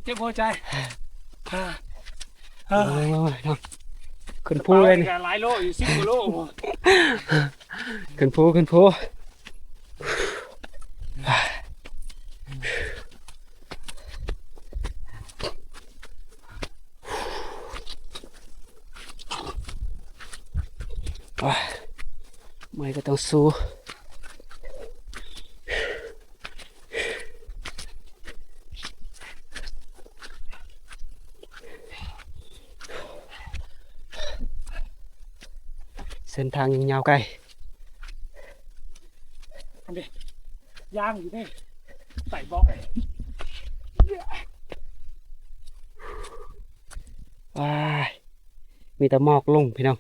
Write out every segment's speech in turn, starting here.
ເຈັບຫົວໃຈ. ເອີ ເອີ ຂຶ້ນພູເລີຍນີ້ ຫຼາຍໂລຢູ່ ສິບກວ່າໂລ. ຂຶ້ນພູ ຂຶ້ນພູ. ໂອ້ຍ ເມື່ອຍກໍຕ້ອງສູ້. ເສັ້ນທາງຍັງຍາວໄກ. ອັນນີ້ ຍ່າງຢູ່ນີ້ ໃສ່ເບາະ. ວ້າຍ ມີແຕ່ໝອກລົງພີ່ນ້ອງ.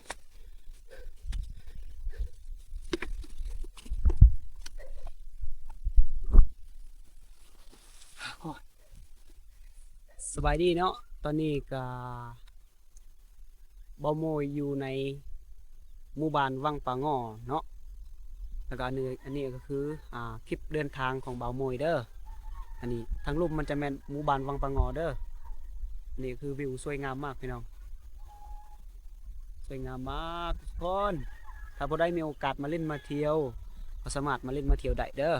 ສະບາຍດີເນາະ, ຕອນນີ້ກະ ບ່າວໂມຍຢູ່ໃນໝູ່ບ້ານວັງປາງໍເນາະ. ແລ້ວກະອັນນີ້ ອັນນີ້ກໍຄື ອ່າ ຄລິບເດີນທາງຂອງບ່າວໂມຍເດີ. ອັນນີ້ທາງລຸ່ມມັນຈະແມ່ນໝູ່ບ້ານວັງປາງໍເດີ. ອັນນີ້ຄືວິວສວຍງາມມາກພີ່ນ້ອງ. ສວຍງາມມາກທຸກຄົນ. ຖ້າຜູ້ໃດມີໂອກາດມາຫຼິ້ນມາທ່ຽວ ກໍສາມາດມາຫຼິ້ນມາທ່ຽວໄດ້ເດີ.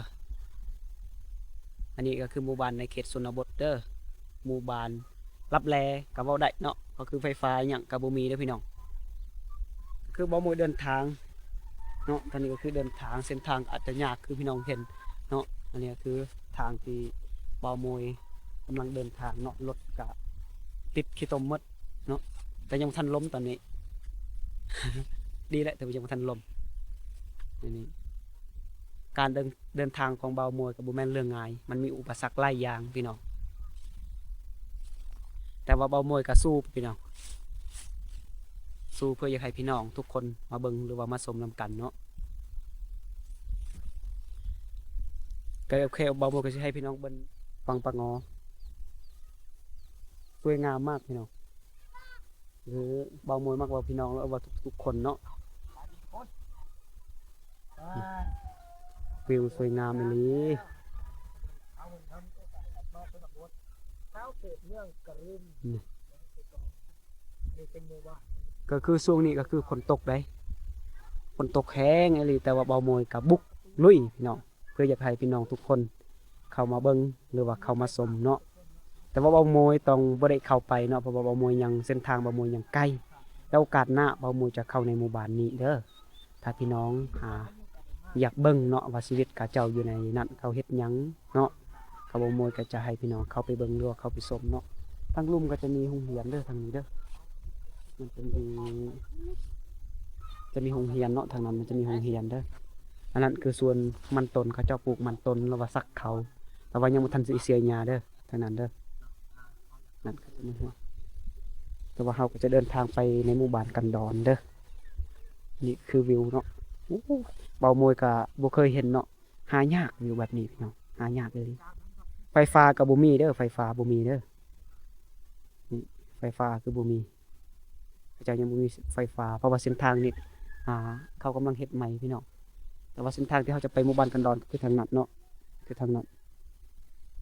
ອັນນີ້ກໍຄືໝູ່ບ້ານໃນເຂດຊົນນະບົດເດີ. ໝູ່ບ້ານ ລັບແລກໍເວົ້າໄດ້ເນາະ, ກໍຄືໄຟຟ້າຫຍັງກໍບໍ່ມີເດີພີ່ນ້ອງ. ຄືບ່າວໂມຍເດີນທາງເນາະ, ຕອນນີ້ກໍຄືເດີນທາງ, ເສັ້ນທາງອາດຈະຍາກຄືພີ່ນ້ອງເຫັນເນາະ. ອັນນີ້ກໍຄືທາງທີ່ບ່າວໂມຍກຳລັງເດີນທາງເນາະ, ລົດກໍຕິດຂີ້ຕົມໝົດເນາະ, ແຕ່ຍັງບໍ່ທັນລົມຕອນນີ້. ດີແຫຼະ ແຕ່ວ່າຍັງບໍ່ທັນລົມ. ອັນນີ້ ການເດີນ ເດີນທາງຂອງບ່າວໂມຍກໍບໍ່ແມ່ນເລື່ອງງ່າຍ, ມັນມີອຸປະສັກຫຼາຍຢ່າງພີ່ນ້ອງ. ແຕ່ວ່າບ່າວໂມຍກໍສູ້ພີ່ນ້ອງ, ສູ້ເພື່ອຢາກໃຫ້ພີ່ນ້ອງທຸກຄົນມາເບິ່ງ ຫຼືວ່າມາຊົມນຳກັນເນາະ. ກໍໂອເຄ, ບ່າວໂມຍກໍຊິໃຫ້ພີ່ນ້ອງເບິ່ງວັງປາງໍ ສວຍງາມມາກພີ່ນ້ອງ. ຄືບ່າວໂມຍມັກເວົ້າພີ່ນ້ອງ ແລ້ວເວົ້າທຸກໆຄົນເນາະ. ວິວສວຍງາມອີ່ຫຼີ. ນີ້ ກໍຄືຊ່ວງນີ້ກໍຄືຝົນຕົກໄດ໋, ຝົນຕົກແຮງອີ່ຫຼີ, ແຕ່ວ່າບ່າວໂມຍກໍບຸກລຸຍພີ່ນ້ອງ. ເພື່ອຢາກໃຫ້ພີ່ນ້ອງທຸກຄົນເຂົ້າມາເບິ່ງ ຫຼືວ່າເຂົ້າມາຊົມເນາະ. ແຕ່ວ່າບ່າວໂມຍຕ້ອງບໍ່ໄດ້ເຂົ້າໄປເນາະ, ເພາະວ່າບ່າວໂມຍຍັງ ເສັ້ນທາງບ່າວໂມຍຍັງໄກ. ແຕ່ໂອກາດໜ້າບ່າວໂມຍຈະເຂົ້າໃນໝູ່ບ້ານນີ້ເດີ. ຖ້າພີ່ນ້ອງ ອ່າ ຢາກເບິ່ງເນາະ ວ່າຊີວິດເຂົາເຈົ້າຢູ່ໃນນັ້ນ ເຂົາເຮັດຫຍັງເນາະ, ກໍບ່າວໂມຍກໍຈະໃຫ້ພີ່ນ້ອງເຂົ້າໄປເບິ່ງ ຫຼືວ່າເຂົ້າໄປຊົມເນາະ. ທາງລຸ່ມກໍຈະມີໂຮງຮຽນເດີ ທາງນີ້ເດີ. ມັນຈະມີ ຈະມີໂຮງຮຽນເນາະ, ທາງນັ້ນມັນຈະມີໂຮງຮຽນເດີ. ອັນນັ້ນຄືສວນມັນຕົ້ນ, ເຂົາເຈົ້າປູກມັນຕົ້ນ ຫຼືວ່າສັກເຂົ້າ, ແຕ່ວ່າຍັງບໍ່ທັນຊິເສຍຫຍ້າເດີ ທາງນັ້ນເດີ. ນັ້ນກໍຈະມີ ແຕ່ວ່າເຮົາກໍຈະເດີນທາງໄປໃນໝູ່ບ້ານກັນດອນເດີ. ນີ້ຄືວິວເນາະ. ໂອ້ ບ່າວໂມຍກໍບໍ່ເຄີຍເຫັນເນາະ, ຫາຍາກວິວແບບນີ້ພີ່ນ້ອງ, ຫາຍາກອີ່ຫຼີ. ໄຟຟ້າກໍບໍ່ມີເດີ, ໄຟຟ້າບໍ່ມີເດີ. ນີ້ ໄຟຟ້າຄືບໍ່ມີ, ເຂົາເຈົ້າຍັງບໍ່ມີໄຟຟ້າ ເພາະວ່າເສັ້ນທາງນີ້ ອ່າ ເຂົາກຳລັງເຮັດໃໝ່ພີ່ນ້ອງ. ແຕ່ວ່າເສັ້ນທາງທີ່ເຮົາຈະໄປໝູ່ບ້ານກັນດອນ ຄືທາງນັ້ນເນາະ, ຄືທາງນັ້ນ.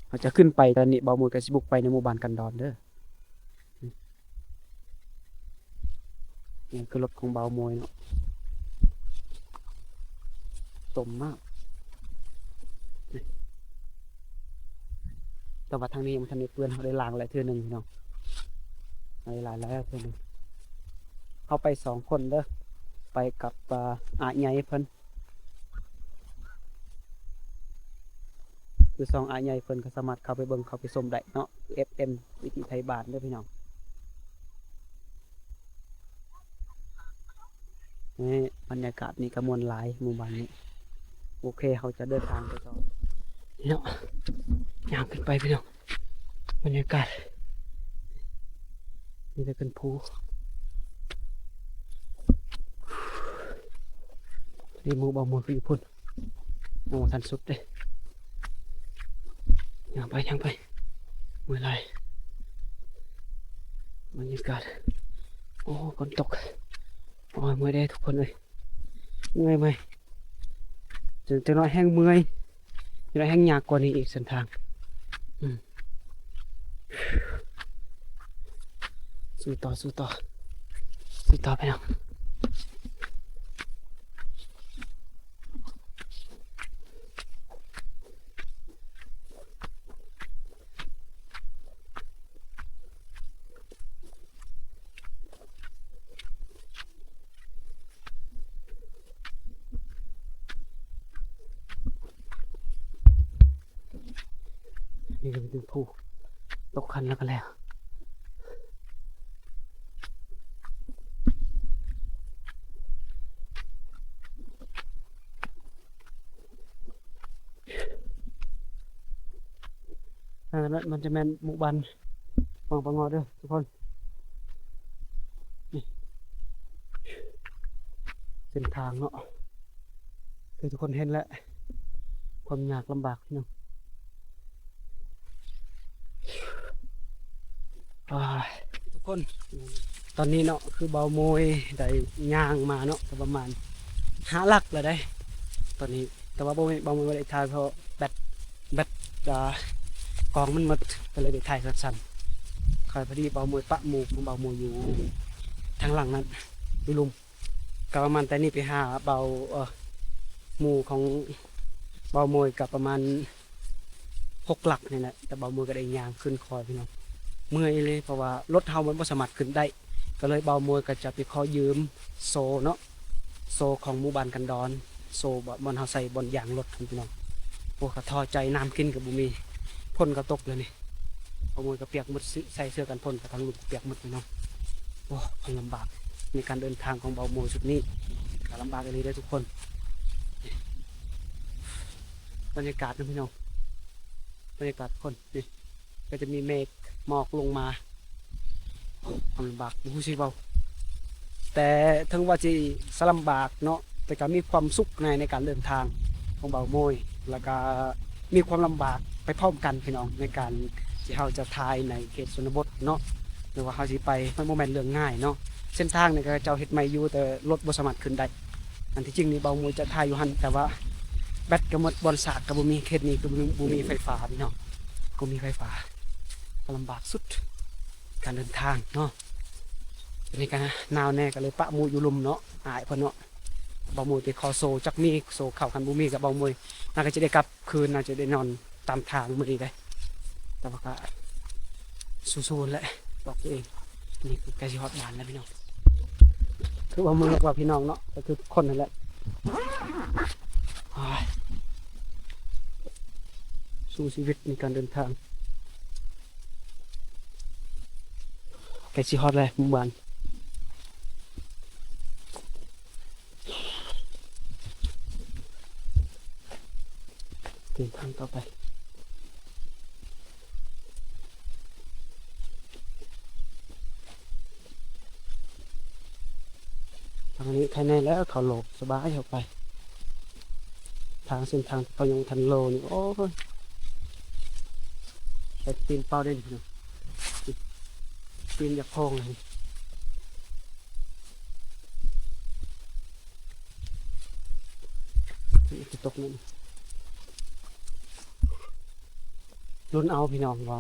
ເຮົາຈະຂຶ້ນໄປ, ຕອນນີ້ບ່າວໂມຍກໍຊິບຸກໄປໃນໝູ່ບ້ານກັນດອນເດີ. ນີ້ຄືລົດຂອງບ່າວໂມຍເນາະ, ຕົມມາກ. ແຕ່ວ່າທາງນີ້ຍັງບໍ່ທັນໄດ້ເປື້ອນ, ເຮົາໄດ້ລ້າງແລ້ວເທື່ອໜຶ່ງພີ່ນ້ອງ, ໄດ້ລ້າງແລ້ວເທື່ອໜຶ່ງ. ເຮົາໄປສອງຄົນເດີ, ໄປກັບ ອ່າ ອ້າຍໃຫຍ່ເພິ່ນ. ຄືສອງອ້າຍໃຫຍ່ເພິ່ນກໍສາມາດເຂົ້າໄປເບິ່ງ ເຂົ້າໄປຊົມໄດ້ເນາະ, ເອັຟເອັມ ວິຖີໄທບ້ານເດີພີ່ນ້ອງ. ນີ້ບັນຍາກາດນີ້ກໍມ່ວນຫຼາຍ ໝູ່ບ້ານນີ້. ໂອເຄ ເຮົາຈະເດີນທາງໄປຕໍ່ເນາະ, ຍ່າງຂຶ້ນໄປພີ່ນ້ອງ. ບັນຍາກາດມີແຕ່ຂຶ້ນພູ. ນີ້ໝູ່ບ່າວໂມຍຄືຢູ່ພຸ້ນ, ຍັງບໍ່ທັນສຸດເດ້. ຍ່າງໄປ ຍ່າງໄປ, ເມື່ອຍຫຼາຍ. ບັນຍາກາດ ໂອ້ ຝົນຕົກ. ໂອ້ຍ ເມື່ອຍເດ້ທຸກຄົນເອີຍ, ເມື່ອຍ ເມື່ອຍ. ຈັກ ຈັກໜ້ອຍແຮ່ງເມື່ອຍ, ຈັກໜ້ອຍແຮ່ງຍາກກວ່ານີ້ອີກເສັ້ນທາງ. ອືມ. ສູ້ຕໍ່ ສູ້ຕໍ່ ສູ້ຕໍ່ ພີ່ນ້ອງ. ນີ້ກໍເປັນພູ ຕົກຄັນແລ້ວກໍແລ້ວ. ທາງນັ້ນມັນຈະແມ່ນໝູ່ບ້ານວັງປະເງາະເດີທຸກຄົນ. ນີ້ເສັ້ນທາງເນາະ ຄືທຸກຄົນເຫັນແຫຼະ ຄວາມຍາກລຳບາກພີ່ນ້ອງ. ໂອ້ຍ ທຸກຄົນ ຕອນນີ້ເນາະ ຄືບ່າວໂມຍໄດ້ຍ່າງມາເນາະ ກໍປະມານຫ້າຫຼັກແລ້ວເດ້ຕອນນີ້. ແຕ່ວ່າບໍ່ ບ່າວໂມຍບໍ່ໄດ້ຖ່າຍ ເພາະແບັດ ແບັດ ອ່າ ກ້ອງມັນໝົດ ກໍເລີຍໄດ້ຖ່າຍສັ້ນໆ. ຂ້ອຍ ພໍດີບ່າວໂມຍປະໝູ່ຂອງບ່າວໂມຍຢູ່ທາງຫຼັງນັ້ນ ຢູ່ລຸ່ມ. ກໍປະມານແຕ່ນີ້ໄປຫາບ່າວ ເອີ ໝູ່ຂອງບ່າວໂມຍກໍປະມານຫົກຫຼັກນີ້ແຫຼະ ແຕ່ບ່າວໂມຍກໍໄດ້ຍ່າງຂຶ້ນຄອຍພີ່ນ້ອງ. ເມື່ອຍອີ່ຫຼີ ເພາະວ່າລົດເຮົາມັນບໍ່ສາມາດຂຶ້ນໄດ້ ກໍເລີຍບ່າວໂມຍກໍຈະໄປຂໍຢືມໂສ້ເນາະ ໂສ້ຂອງໝູ່ບ້ານກັນດອນ ໂສ້ບ່ອນເຮົາໃສ່ບ່ອນຢາງລົດຫັ້ນພີ່ນ້ອງ. ໂອ້ ກໍທໍ້ໃຈ ນ້ຳກິນກໍບໍ່ມີ ຝົນກໍຕົກແລ້ວນີ້. ບ່າວໂມຍກໍປຽກໝົດ ໃສ່ເສື້ອກັນຝົນກໍທັງລຸ່ມປຽກໝົດພີ່ນ້ອງ. ໂອ້ ຄວາມລຳບາກໃນການເດີນທາງຂອງບ່າວໂມຍຊຸດນີ້ ກໍລຳບາກອີ່ຫຼີເດີທຸກຄົນ. ບັນຍາກາດນະພີ່ນ້ອງ ບັນຍາກາດຄົນນີ້ ກໍຈະມີເມກໝອກລົງມາ. ຄວາມລຳບາກບໍ່ຮູ້ຊິເວົ້າ ແຕ່ເຖິງວ່າຊິລຳບາກເນາະ ແຕ່ກໍມີຄວາມສຸກໃນ ໃນການເດີນທາງຂອງບ່າວໂມຍ ແລ້ວກໍມີຄວາມລຳບາກໄປພ້ອມກັນພີ່ນ້ອງ ໃນການທີ່ເຮົາຈະຖ່າຍໃນເຂດຊົນນະບົດເນາະ ຫຼືວ່າເຮົາຊິໄປ ມັນບໍ່ແມ່ນເລື່ອງງ່າຍເນາະ. ເສັ້ນທາງນີ້ກໍເຈົ້າເຮັດໃໝ່ຢູ່ ແຕ່ລົດບໍ່ສາມາດຂຶ້ນໄດ້. ອັນທີ່ຈິງນີ້ບ່າວໂມຍຈະຖ່າຍຢູ່ຫັ້ນ ແຕ່ວ່າແບັດກໍໝົດ ບ່ອນຊາດກໍບໍ່ມີ ເຂດນີ້ກໍບໍ່ມີ ບໍ່ມີໄຟຟ້າພີ່ນ້ອງ ບໍ່ມີໄຟຟ້າ ກໍລຳບາກສຸດ ການເດີນທາງເນາະ. ອັນນີ້ກໍໜາວແດ່ ກໍເລີຍປະໝູ່ຢູ່ລຸ່ມເນາະ ອາຍເພິ່ນເນາະ. ບ່າວໂມຍໄປຂໍໂສ້ ຈັກມີໂສ້ເຂົ້າ ຄັນບໍ່ມີກໍບ່າວໂມຍໜ້າຈະໄດ້ກັບຄືນ ໜ້າຈະໄດ້ນອນຕາມທາງມື້ນີ້ເດ້. ແຕ່ວ່າກໍສູ້ໆແຫຼະ ບອກຕົວເອງ. ນີ້ຄືໃກ້ຊິຮອດບ້ານແລ້ວພີ່ນ້ອງ ຄືວ່າໝູ່ ວ່າພີ່ນ້ອງເນາະ ກໍຄືຄົນນັ້ນແຫຼະ. ໂອ້ຍ ສູ້ຊີວິດໃນການເດີນທາງ. ໃກ້ຊິຮອດແລ້ວໝູ່ບ້ານ ເດີນທາງຕໍ່ໄປ. ທາງນີ້ໄຄແນ່ແລ້ວ ເຂົາໂລກສະບາຍເຂົ້າໄປ. ທາງເສັ້ນທາງທີ່ເຂົາຍັງບໍ່ທັນໂລນີ້ ໂອ້ຍ ໃສ່ຕີນເປົ່າເດ້ນີ້ ຕີນຢາກໂພງເລີຍ. ຝົນຕົກນັ້ນ ລຸ້ນເອົາພີ່ນ້ອງວ່າ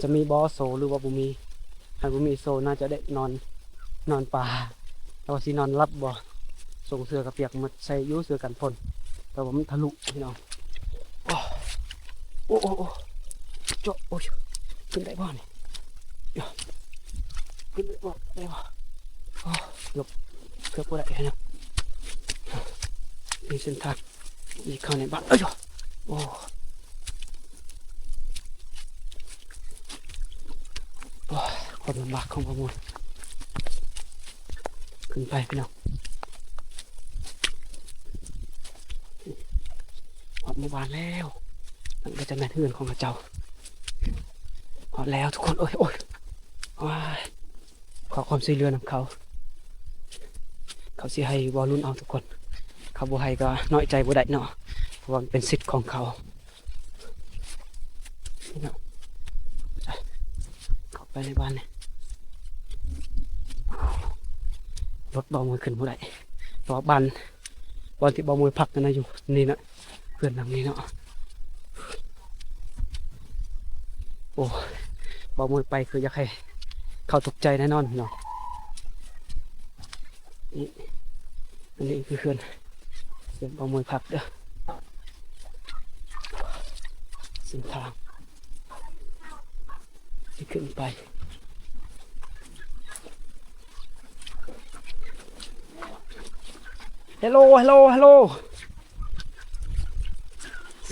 ຈະມີບໍ່ໂຊ ຫຼືວ່າບໍ່ມີ. ຄັນບໍ່ມີໂຊໜ້າຈະໄດ້ນອນ ນອນປ່າ ແລ້ວວ່າຊິນອນຫຼັບບໍ່. ສົ່ງເສື້ອກໍປຽກໝົດ ໃສ່ຢູ່ເສື້ອກັນຝົນ ແຕ່ວ່າມັນທະລຸພີ່ນ້ອງ. ໂອ້ ໂອ້ ໂອ້ ໂອ້ ເຈາະ ໂອ້ຍ ຂຶ້ນໄດ້ບໍ່ນີ້? ຂຶ້ນໄດ້ບໍ່? ໄດ້ບໍ່? ໂອ້ ເກືອບ ເກືອບບໍ່ໄດ້ພີ່ນ້ອງ. ມີເສັ້ນທາງ ອີກເຂົ້າໃນບ້ານ ເອີຍ ໂອ້ ໂອ້ຍ ຄວາມລຳບາກຂອງບ່າວມົນ ຂຶ້ນໄປພີ່ນ້ອງ. ຮອດໝູ່ບ້ານແລ້ວ ນັ້ນກໍຈະແມ່ນເຮືອນຂອງເຂົາເຈົ້າ. ຮອດແລ້ວທຸກຄົນ ໂອ້ຍ ໂອ້ຍ ໂອ້ຍ. ຂໍຄວາມຊ່ວຍເຫຼືອນຳເຂົາ ເຂົາຊິໃຫ້ບໍ່ລຸ້ນເອົາທຸກຄົນ ເຂົາບໍ່ໃຫ້ກໍນ້ອຍໃຈບໍ່ໄດ້ເນາະ ເພາະວ່າມັນເປັນສິດຂອງເຂົາເນາະ. ເຂົ້າໄປໃນບ້ານນີ້ ລົດບ່າວມົນຂຶ້ນບໍ່ໄດ້ ເພາະວ່າບ້ານ ບ່ອນທີ່ບ່າວມົນພັກນັ້ນນະ ຢູ່ນີ້ນະ ເຮືອນຫຼັງນີ້ເນາະ. ໂອ້ ບ່າວມົນໄປຄືຢາກໃຫ້ເຂ ເຂົາຕົກໃຈແນ່ນອນພີ່ນ້ອງ. ນີ້ ອັນນີ້ຄືເຮືອນ ເຮືອນບ່າວເມີຍພັກເດີ. ເສັ້ນທາງທີ່ຂຶ້ນໄປ. ເຮລໂລ ເຮລໂລ ເຮລໂລ.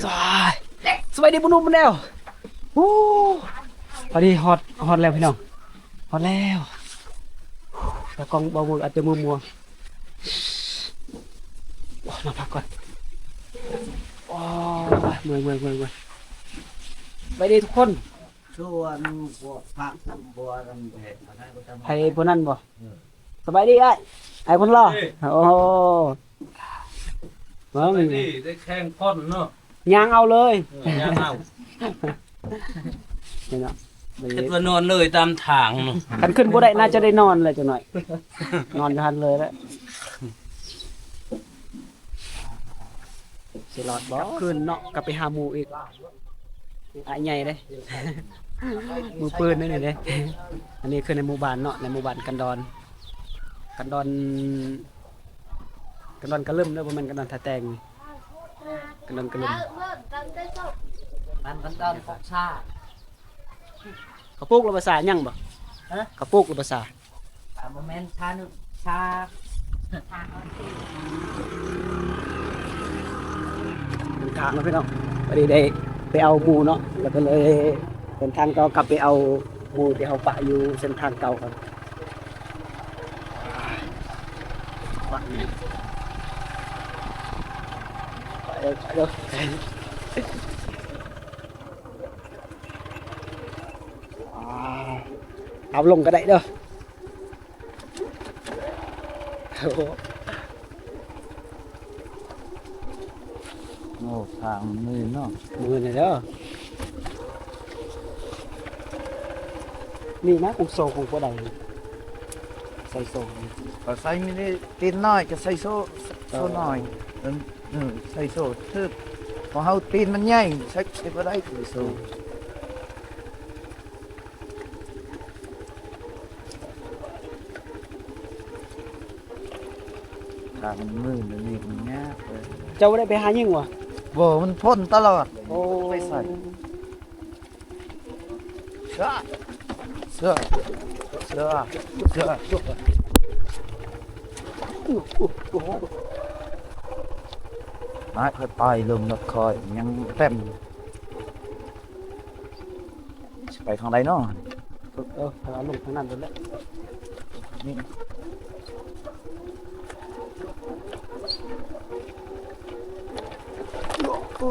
ສະບາຍ ສະບາຍດີບຸນໜຸ່ມບຸນແອວ. ໂອ້ ພໍດີຮອດ ຮອດແລ້ວພີ່ນ້ອງ ຮອດແລ້ວ. ຕາກ້ອງເບົາມືອາດຈະມົວໆ. ໂອ້ ນອນພັກກ່ອນ. ໂອ້ຍ ເມື່ອຍ ເມື່ອຍ ເມື່ອຍ ເມື່ອຍ. ສະບາຍດີທຸກຄົນ. ຊວນພວກພັກ ບໍ່ ອັນ ເຮັດ ໃຜຜູ້ນັ້ນບໍ່? ເອີ ສະບາຍດີອ້າຍ ອ້າຍຄົນຫຼໍ່. ເອີ ໂອ້ໂຫ ເບິ່ງ ສະບາຍດີ ໄດ້ແຂ່ງຄົນເນາະ ຍ່າງເອົາເລີຍ. ເອີ ຍ່າງເອົາ ນີ້ເນາະ ຄິດວ່ານອນເລີຍຕາມທາງເນາະ. ຄັນຂຶ້ນບໍ່ໄດ້ ໜ້າຈະໄດ້ນອນແຫຼະຈັກໜ້ອຍ ນອນຢູ່ຫັ້ນເລີຍແຫຼະ. ຊິລອດບໍ່? ກັບຄືນເນາະ ກັບໄປຫາໝູ່ອີກ. ອາໃຫຍ່ເດ້ ມືປືນນີ້ເດ້. ອັນນີ້ຄືໃນໝູ່ບ້ານເນາະ ໃນໝູ່ບ້ານກັນດອນ ກັນດອນ ກັນດອນກະລຶມເດີ ບໍ່ແມ່ນກັນດອນທ່າແຕ່ງ ກັນດອນກະລຶມ. ມັນກັນດອນຂອງຊາ ເຂົາປູກແລ້ວບໍ່ຊາ ຍັງບໍ່? ຮະ? ເຂົາປູກແລ້ວບໍ່ຊາ? ອ່າ ບໍ່ແມ່ນຊາໜຶ່ງ ຊາ ເດີນທາງເນາະພີ່ນ້ອງ ພໍດີໄດ້ໄປເອົາໝູ່ເນາະ ແລ້ວກໍເລີຍເດີນທາງຕໍ່ກັບໄປເອົາໝູ່ທີ່ເຮົາປະຢູ່ເສັ້ນທາງເກົ່າກ່ອນ. ໄປເດີ ໄປເດີ. ອ່າ ເອົາລົງກໍໄດ້ເດີ. ໂອ້ ໂອ້ ທາງມືນເນາະ ມືນເດີ. ນີ້ນະ ຂອງໂຊ ຂອງຜູ້ໃດ ໃສ່ໂຊ ກໍໃສ່ມີນີ້ ຕີນນ້ອຍກໍໃສ່ໂຊ ໂຊນ້ອຍ. ເອີ ໃສ່ໂຊຖືກ ຂອງເຮົາຕີນມັນໃຫຍ່ ໃສ່ ໃສ່ບໍ່ໄດ້ໂຊ. ທາງມັນມືນອັນນີ້ມັນຍາກເລີຍ. ເຈົ້າບໍ່ໄດ້ໄປຫາຍິງຫວາ? ບໍ່ ມັນພົ້ນຕະຫຼອດ. ໂອ້ ໄປໃສ? ເສືອ ເສືອ ເສືອ ເສືອ. ມາ ຄ່ອຍໄປ ລົມລົດຄ່ອຍຍັງເຕັມ. ຊິໄປທາງໃດເນາະ? ເອີ ເອີ ລງທາງນັ້ນໂລດແຫຼະ. ນີ້ ໂອ້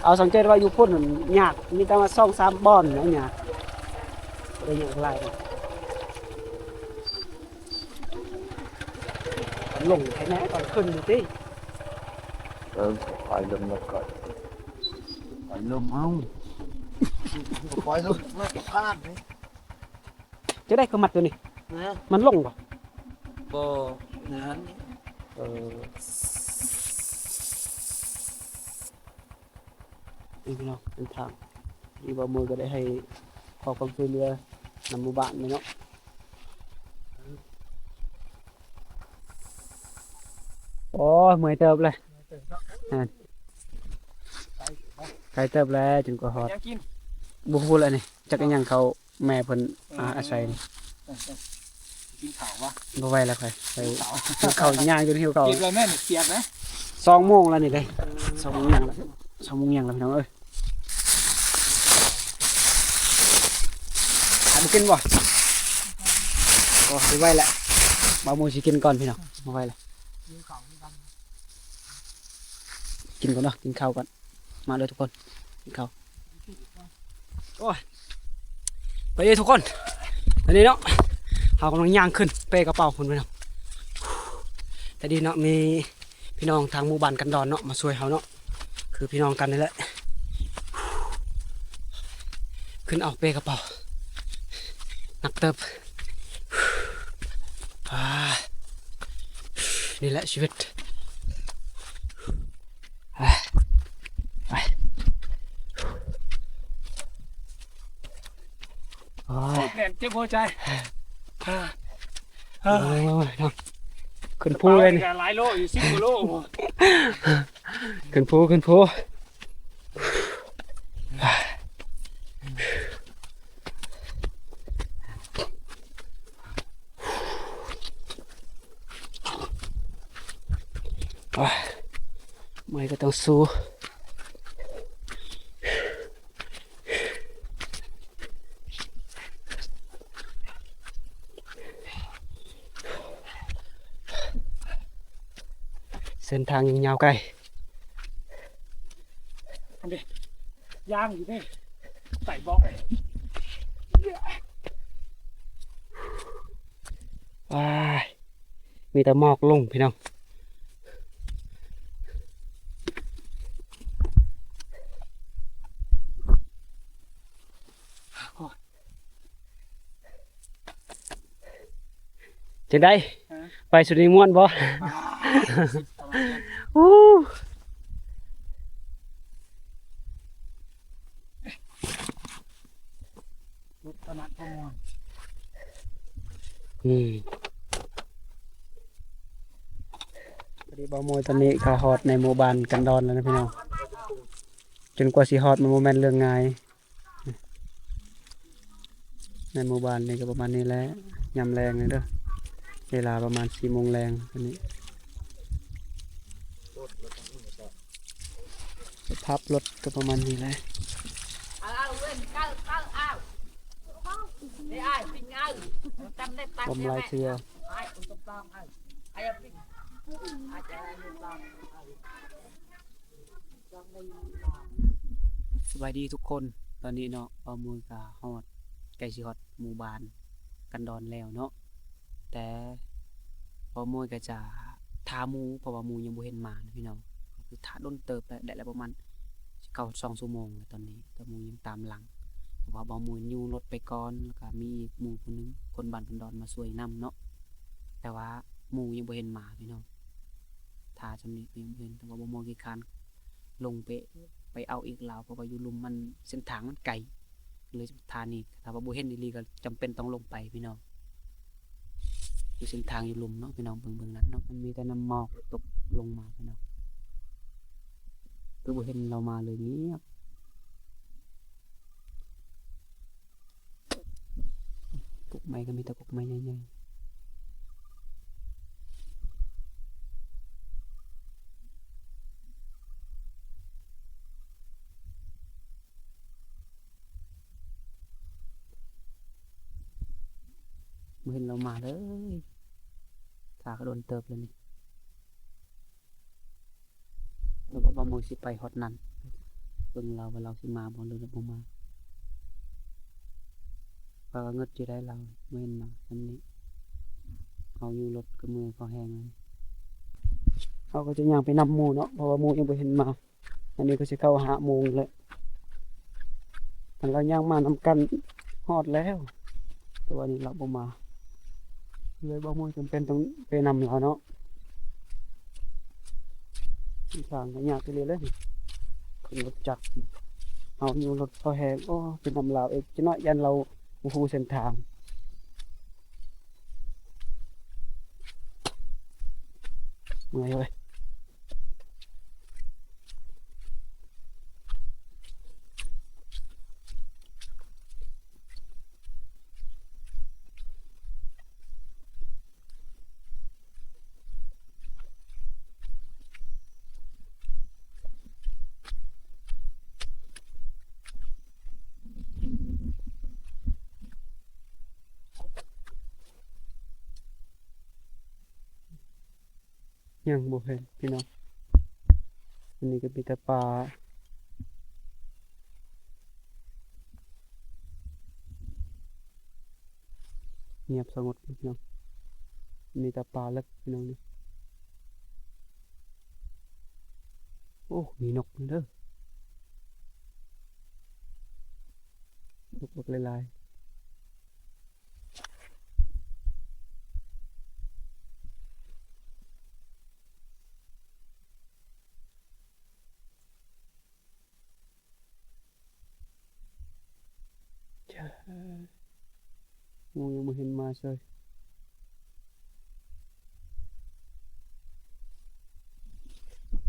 ເອົາ ສັງເກດວ່າຢູ່ພຸ້ນຍາກ ມີແຕ່ວ່າສອງສາມບ່ອນນະ ຍາກ ບໍ່ໄດ້ຍາກຫຼາຍດອກ. ລົງແທ້ແນ່ ຕອນຂຶ້ນຢູ່ຕິ. ເອີ ຄ່ອຍລົງລົດກ່ອນ ຄ່ອຍລົງເອົາ ຄ່ອຍລົງລົດພາດນີ້. ຈັ່ງໃດຄືມັດຕົວນີ້? ຮະ? ມັນລົງບໍ່? ບໍ່ ນັ້ນ. ເອີ ນີ້ພີ່ນ້ອງ ເປັນທາງທີ່ບ່າວເມີຍກໍໄດ້ໃຫ້ຂໍຄວາມຊ່ວຍເຫຼືອນຳໝູ່ບ້ານນີ້ເນາະ. ໂອ້ຍ ເມື່ອຍເຕີບເລີຍ. ແມ່ນ ໄກເຕີບແລ້ວ ຈົນກວ່າຮອດ. ຍັງກິນ ບໍ່ຮູ້ແລ້ວນີ້ ຈັກອີ່ຫຍັງເຂົາ ແມ່ເພິ່ນ ເອີ ອາ ອາໄສນີ້. ເອີ ເອີ ກິນເຂົ້າວະ? ບໍ່ໄຫວແລ້ວຂ້ອຍ ໄປ ຫິວເຂົ້າ ຍ່າງຈົນຫິວເຂົ້າ. ເກັບແລ້ວແມ່ນ ສອງໂມງແລ້ວນີ້ເດ້. ເອີ ສອງໂມງຫຍັງແລ້ວ ສອງໂມງຫຍັງແລ້ວ ພີ່ນ້ອງເອີຍ. ອາ ບໍ່ກິນບໍ່? ໂອ້ ບໍ່ໄຫວແລ້ວ ບ່າວເມີຍຊິກິນກ່ອນ ພີ່ນ້ອງ ບໍ່ໄຫວແລ້ວ. ກິນກ່ອນເນາະ ກິນເຂົ້າກ່ອນ. ມາເດີທຸກຄົນ ກິນເຂົ້າ. ໂອ້ຍ ໄປເດີທຸກຄົນ ຕອນນີ້ເນາະ ເຮົາກຳລັງຍ່າງຂຶ້ນເປ້ກະເປົາພຸ້ນພີ່ນ້ອງ. ແຕ່ດີເນາະ ມີພີ່ນ້ອງທາງໝູ່ບ້ານກັນດອນເນາະ ມາຊ່ວຍເຮົາເນາະ ຄືພີ່ນ້ອງກັນນີ້ແຫຼະ ຂຶ້ນເອົາເປ້ກະເປົາ ໜັກເຕີບ. ອ່າ ນີ້ແຫຼະຊີວິດ. ອ່າ ເຈັບຫົວໃຈ. ເອີ ຂຶ້ນພູເລີຍນີ້. ຫຼາຍໂລຢູ່ ສິບກວ່າໂລ. ຂຶ້ນພູ ຂຶ້ນພູ. ໂອ້ຍ ເມື່ອຍກໍຕ້ອງສູ້. ເສັ້ນທາງຍັງຍາວໄກ. ອັນນີ້ ຍ່າງຢູ່ເດ້ ໃສ່ເບາະ. ວ້າຍ ມີແຕ່ໝອກລົງພີ່ນ້ອງ. ຈັ່ງໃດ? ຮະ? ໄປສຸດນີ້ມ່ວນບໍ່? ອ່າ ອູ້ ອືມ ພໍດີບ່າວມວຍຕອນນີ້ກໍຮອດໃນໝູ່ບ້ານກັນດອນແລ້ວນະພີ່ນ້ອງ. ຈົນກວ່າຊິຮອດ ມັນບໍ່ແມ່ນເລື່ອງງ່າຍ. ໃນໝູ່ບ້ານນີ້ກໍປະມານນີ້ແຫຼະ ຍາມແລງເດີ ເວລາປະມານສີ່ໂມງແລງຕອນນີ້. ສະພາບລົດກໍປະມານນີ້ແຫຼະ. ລົມຫຼາຍເທື່ອ. ສະບາຍດີທຸກຄົນ. ຕອນນີ້ເນາະ ບ່າວມວຍກໍຮອດ ໃກ້ຊິຮອດໝູ່ບ້ານກັນດອນແລ້ວເນາະ, ແຕ່ບ່າວມວຍກໍຈະຖ້າໝູ່ ເພາະວ່າໝູ່ຍັງບໍ່ເຫັນມານະພີ່ນ້ອງ. ກໍຄືຖ້າດົນເຕີບແລ້ວ ໄດ້ແລ້ວປະມານເກົ້າ ສອງຊົ່ວໂມງແລ້ວຕອນນີ້ ແຕ່ໝູ່ຍັງຕາມຫຼັງ. ເພາະວ່າບ່າວມວຍຍູ້ລົດໄປກ່ອນ ແລ້ວກໍມີອີກໝູ່ຜູ້ໜຶ່ງ ຄົນບ້ານກັນດອນມາຊ່ວຍນຳເນາະ, ແຕ່ວ່າໝູ່ຍັງບໍ່ເຫັນມາພີ່ນ້ອງ. ຖ້າຊ່ຳນີ້ກໍຍັງບໍ່ເຫັນ ແຕ່ວ່າບໍ່ມໍຂີ້ຄ້ານລົງໄປ ໄປເອົາອີກແລ້ວ ເພາະວ່າຢູ່ລຸ່ມມັນ ເສັ້ນທາງມັນໄກ ກໍເລີຍຖ້ານີ້. ຖ້າວ່າບໍ່ເຫັນອີ່ຫຼີກໍຈຳເປັນຕ້ອງລົງໄປພີ່ນ້ອງ. ຢູ່ເສັ້ນທາງຢູ່ລຸ່ມເນາະພີ່ນ້ອງ ເບິ່ງ ເບິ່ງນັ້ນເນາະ ມັນມີແຕ່ນ້ຳໝອກຕົກລົງມາພີ່ນ້ອງ. ຄືບໍ່ເຫັນລາວມາເລີຍ ງຽບ. ກົກໄມ້ກໍມີແຕ່ກົກໄມ້ໃຫຍ່ໆ. ບໍ່ເຫັນລາວມາເລີຍ ຖ້າກໍດົນເຕີບແລ້ວນີ້. ແລ້ວກໍບ່າວມວຍຊິໄປຮອດນັ້ນ ເບິ່ງລາວວ່າລາວຊິມາບໍ່ ຫຼືບໍ່ມາ. ຂ້ອຍກໍງຶດຢູ່ໄດ໋ ລາວບໍ່ເຫັນມາຊ່ຳນີ້. ເຮົາຢູ່ລົດກໍເມື່ອຍພໍແຮງແລ້ວ. ເຮົາກໍຈະຍ່າງໄປນຳໝູ່ເນາະ ເພາະວ່າໝູ່ຍັງບໍ່ເຫັນມາ. ອັນນີ້ກໍຊິເຂົ້າຫ້າໂມງແລ້ວ ອັນລາວຍ່າງມານຳກັນຮອດແລ້ວ ແຕ່ວ່ານີ້ລາວບໍ່ມາ ເລີຍບ່າວມວຍຈຳເປັນຕ້ອງໄປນຳລາວເນາະ. ທາງກໍຍາກອີ່ຫຼີເລີຍ ຂຶ້ນລົດຈັກ ເຮົາຢູ່ລົດພໍແຮງ. ໂອ້ ໄປນຳລາວອີກຈັກໜ້ອຍ ຢ້ານລາວບໍ່ຮູ້ເສັ້ນທາງ. ເມື່ອຍເວີຍ. ຍັງບໍ່ເຫັນພີ່ນ້ອງ. ອັນນີ້ກໍມີແຕ່ປ່າ ງຽບສະຫງົບພີ່ນ້ອງ. ມີແຕ່ປ່າເລິກພີ່ນ້ອງນີ້. ໂອ້ ມີນົກນຳເດີ ນົກບັກຫຼາຍໆ. ເຈົ້າ ງູຍັງບໍ່ເຫັນມາເຊີຍ.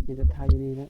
ມີແຕ່ຖ່າຍຢູ່ນີ້ແຫຼະ.